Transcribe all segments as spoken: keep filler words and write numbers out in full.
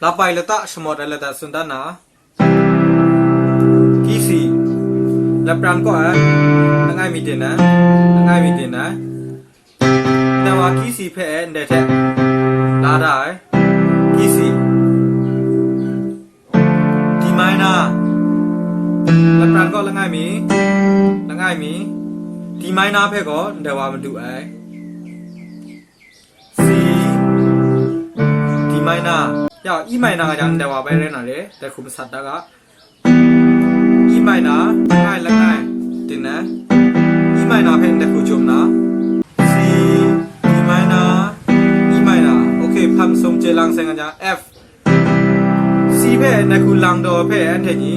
Lapai lata shamawt ai lata tsun dan na, kisi, lapran kaw ai, langai mi din ai, langai mi din ai, ndai wa kisi hpe ndai hte la da ai, kisi, D minor, lapran kaw langai mi, langai mi, D minor hpe gaw ndai wa madu ai. C, D minor. Ya, E minor nga jang ndai wa bai rai na re, dai hku masat da ga. E minor, langai langai, din ai. E minor hpe ndai hku jum na. C, D minor, E minor. Okay, hpang sung chye lang sai nga jang F. C hpe ndai hku lang daw hpe anhte ni,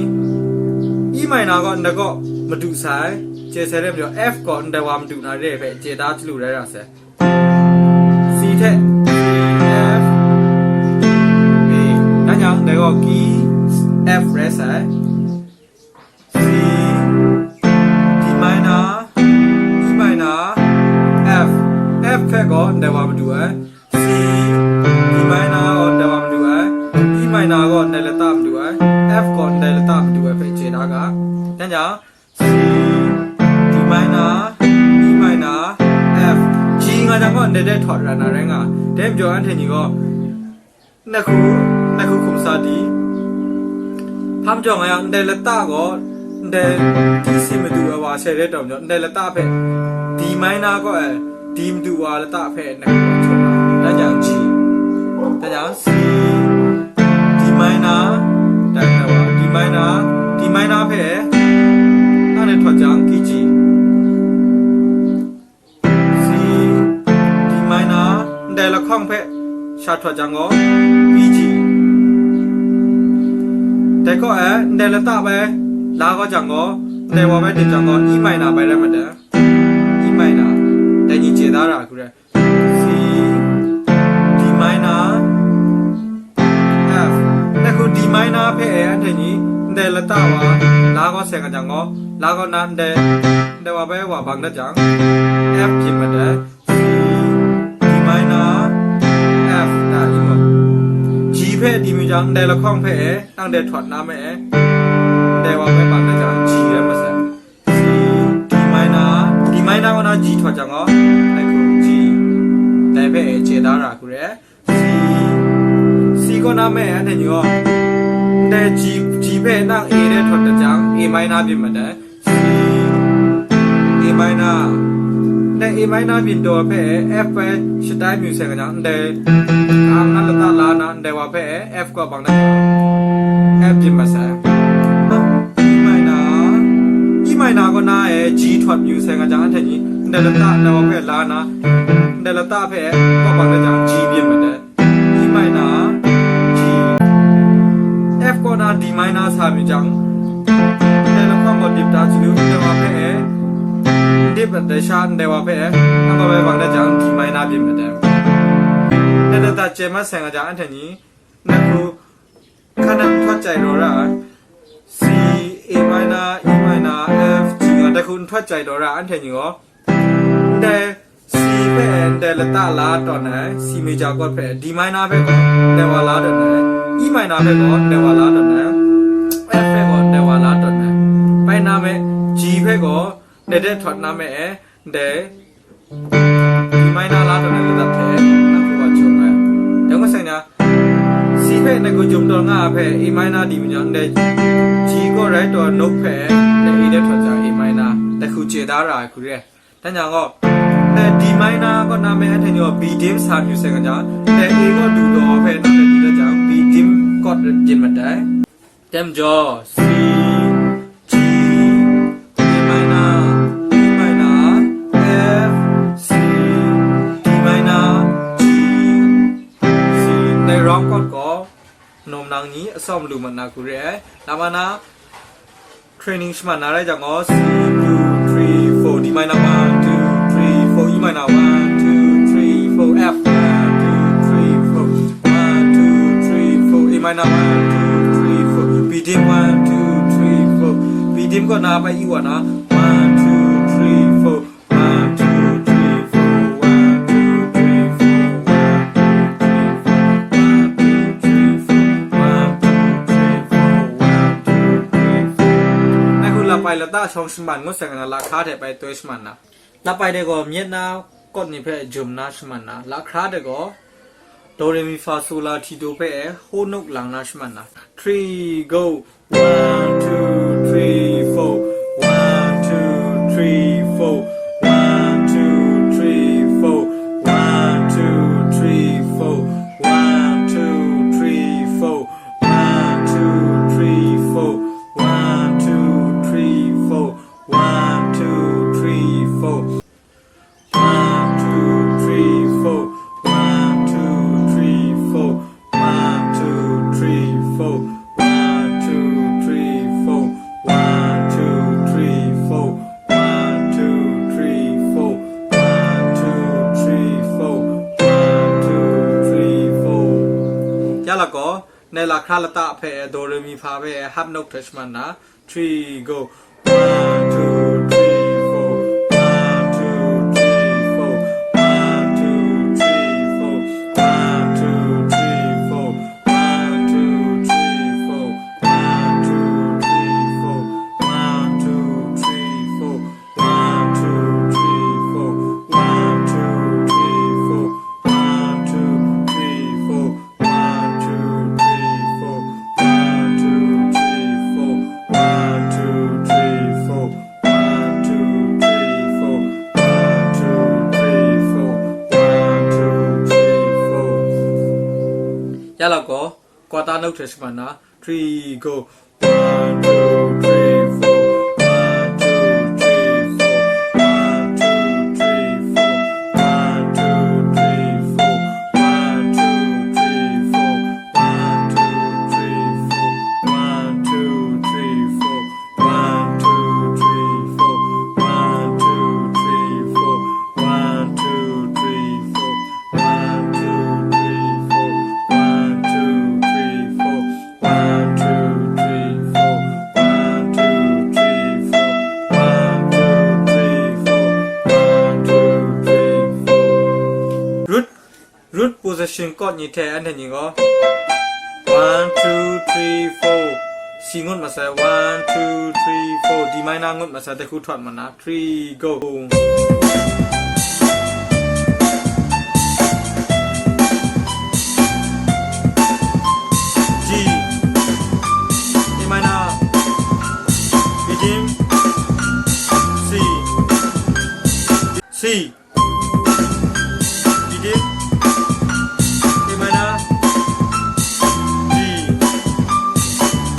E minor gaw ndai gaw madu sai, chye sai re majaw F gaw ndai wa madu na re hpe chye da chyalu rai ra sai. C hte, C, F, B. Yang yang, dai gaw key F rai sai. C, D minor, E minor, F. F hpe gaw ndai wa madu ai. C, D minor gaw ndai wa madu ai. E minor gaw ndai lata madu ai. F gaw ndai lata madu ai hpe chye da ga. Yang yang, C, D minor, E minor, F, G nga jang gaw ndai de htawt ra na rai nga. Dai majaw anhte ni gaw, ndai hku, ndai hku hkum sa di. Hpa majaw nga yang, ndai lata gaw, ndai D C madu ai wa sai rai taw majaw, ndai lata hpe D minor gaw ai, D madu wa lata hpe ndai hku hkum sa na. Dan jang G. Dan jang C, D minor, dan jang D minor, D minor hpe, na de htawt jang, key G. C, D minor, ndai lahkawng hpe sha htawt jang gaw, key G. Dai kaw e, ndai lata bai la kau jang gaw, ndai wa bai dip jang gaw, E minor bai rai mat ai. E minor, dai ni chye da ra hku rai. C, D minor, F. Ndai hku D minor hpe e anhte ni, ndai lata wa, la kau sai nga jang gaw, la kau na ndai, ndai wa bai wa bang dat jang, F byin mat ai. C, D minor, F, da, i mu. G hpe di mu jang, ndai lahkawng hpe e, nang dai htawt na me e, ndai wa bai bang dat jang, G rai masai. C, D minor, D minor kaw na G htawt jang gaw, dai hku G, dai hpe chye da ra hku re. C, C kaw na me anhte ni gaw, ndai G, G hpe nang A de htawt dat jang, A minor byin mat ai. C, A minor, ndai A minor byin daw hpe F bai shatai mayu sai nga jang, ndai ang na lata la na, ndai wa hpe F gaw bang dat jang, F byin mat sai. E minor, E minor kaw na e G htawt mayu sai nga jang, anhte ni ndai lata, ndai wa hpe la na, ndai lata hpe kaw bang dat jang, G byin mat ai. E minor, G. F kaw na D minor sa mayu jang, ndai lahkawng gaw dip da chyalu, ndai wa hpe e, dip ai sha, ndai wa hpe e, nang gaw bai bang dat jang, D minor byin mat ai. Ndai lata chye mat sai nga jang, anhte ni, ndai hku, hkan nang nhtawt chyai daw ra ai. C, A minor, E minor, F, G nga dai hku nhtawt chyai daw ra ai, anhte ni gaw, ndai C hpe ndai lata la tawn ai, C major chord hpe, D minor hpe gaw ndai wa la tawn ai, E minor hpe gaw ndai wa la tawn ai, F hpe gaw ndai wa la tawn ai. Bai na me, G hpe gaw ndai de htawt na me e, ndai D minor la tawn ai lata hte nang hku wa jung ai. Dai ngut sai na, C hpe nang hku jum tawn nga ai hpe A minor di mu jang, ndai G kaw rai taw note hpe ndai A de htawt jang A minor, dai hku chye da ra ai hku re. Dan jang gaw, ndai D minor kaw na me anhte ni gaw B dim sa mayu sai nga jang, ndai A kaw du daw hpe nang rai di dat jang, B dim chord byin mat ai. Dai majaw, C, G, A minor, E minor, F, C, D minor, G, C. Ndai round chord gaw, nawm nang ni atsawm lu mat na hku re ai. Lama na, training shaman na rai jang gaw, C, two, three, four, D minor, one, two, three, four, E minor, one, two, three, four, F, one, two, three, four, one, two, three, four, A minor, one, two, three, four, B dim, one, two, three, four, B dim kaw na bai i wa na, one, two, three, four, one, two, three, four, one, two, three, four, one, two, three, four, one, two, three, four. Bai lata shawng shaman ngut sai nga na, lahkra hte bai toi shaman na. Lapai de gaw myit na kawt ni hpe jum na shaman na, lahkra de gaw do re mi fa so la ti do hpe e ho nuk lang na shaman na. Three, go. One, two, three, four. One, two, three, four. One, two, three, four. One, two, three, four. One, two, three, four. One, two, three, four. One, two, three, four. One, two, three, four. One, two, three, four. One, two, three, four. One, two, three, four. One, two, three, four. One, two, three, four. One, two, three, four. One, two, three, four. One, two, three, four. Ya la gaw, nai lahkra lata hpe e, do re mi fa hpe e, hap nok hte shaman na, three, go. One, two, three, four. One, two, three, four. One, two, three, four. One, two, three, four. One, two, three, four. One, two, three, four. One, two, three, four. One, two, three, four. One, two, three, four. One, two, three, four. One, two, three, four. One, two, three, four. One, two, three, four. One, two, three, four. One, two, three, four. One, two, three, four. Ya la gaw, kwata nok hte shaman na, three, go. One, two, three, four. One, two, three, four. One, two, three, four. One, two, three, four. One, two, three, four. One, two, three, four. One, two, three, four. One, two, three, four. One, two, three, four. One, two, three, four. One, two, three, four. One, two, three, four. One, two, three, four. One, two, three, four. One, two, three, four. One, two, three, four. Root, root position chord ni hte anhte ni gaw, one, two, three, four, C ngut masai, one, two, three, four, D minor ngut masai, dai hku htawt ma na, three, go. G, A minor, B dim, C, C, B dim, A minor, G,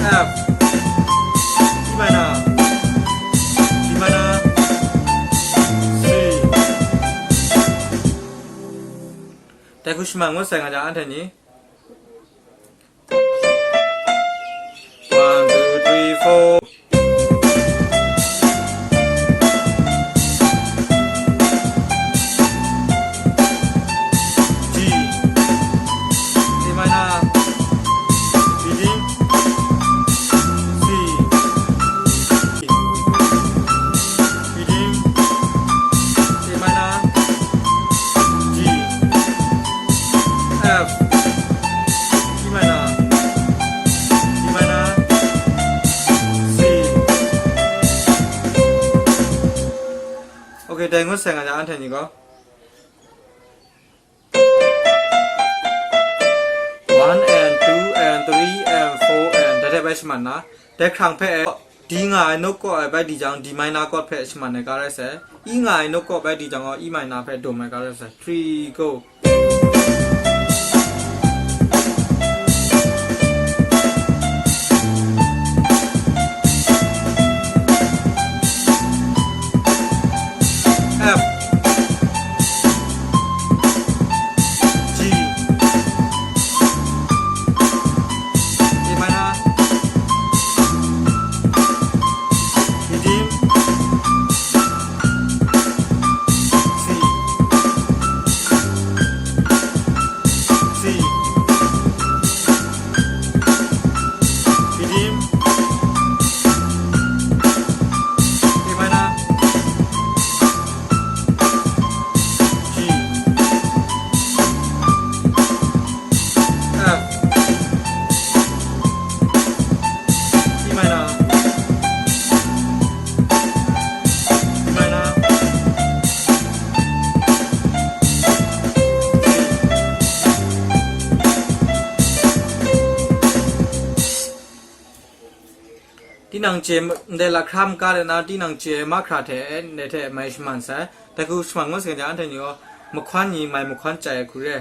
F, E minor, D minor, C. Dai hku shaman ngut sai nga jang, anhte ni. One, two, three, four. G, A minor, B dim, C, B dim, A minor, G, F, E minor, D minor, C. Okay, dai ngut sai nga jang, anhte ni gaw. One and two and three and four and, dai hte bai shaman na, dai hkrang hpe e, D nga ai note chord ai bai di jang, D minor chord hpe shaman ai ka rai sai. E nga ai note chord bai di jang gaw, E minor hpe dum ai ka rai sai. Three, go. F, G, A minor, B dim, C. Tinang chye ndai lahkra maga de na, tinang chye mahkra hte ndai hte mai shaman sai. Dai hku shaman ngut sai jang, anhte ni gaw mahkawn ni mai mahkawn chyai ai hku re.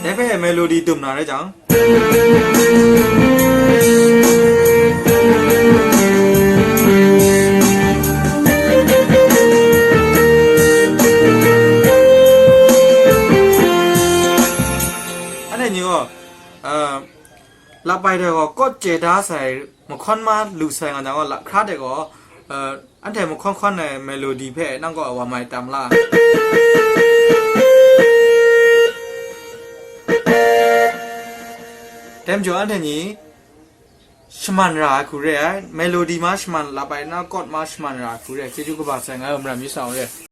Dai hpe melody dum na rai jang, anhte ni gaw, ah, lapai hte gaw kawt chye da sai, mahkawn ma lu sai nga jang gaw, lahkra hte gaw, ah, anhte mahkawn hkawn ai melody hpe nang kaw wa mai tam la. Dai majaw anhte ni shaman ra ai hku re ai, melody ma shaman, lapai na kawt ma shaman ra ai hku re ai, chyeju kaba sai, ngai wa maram yu sa u re.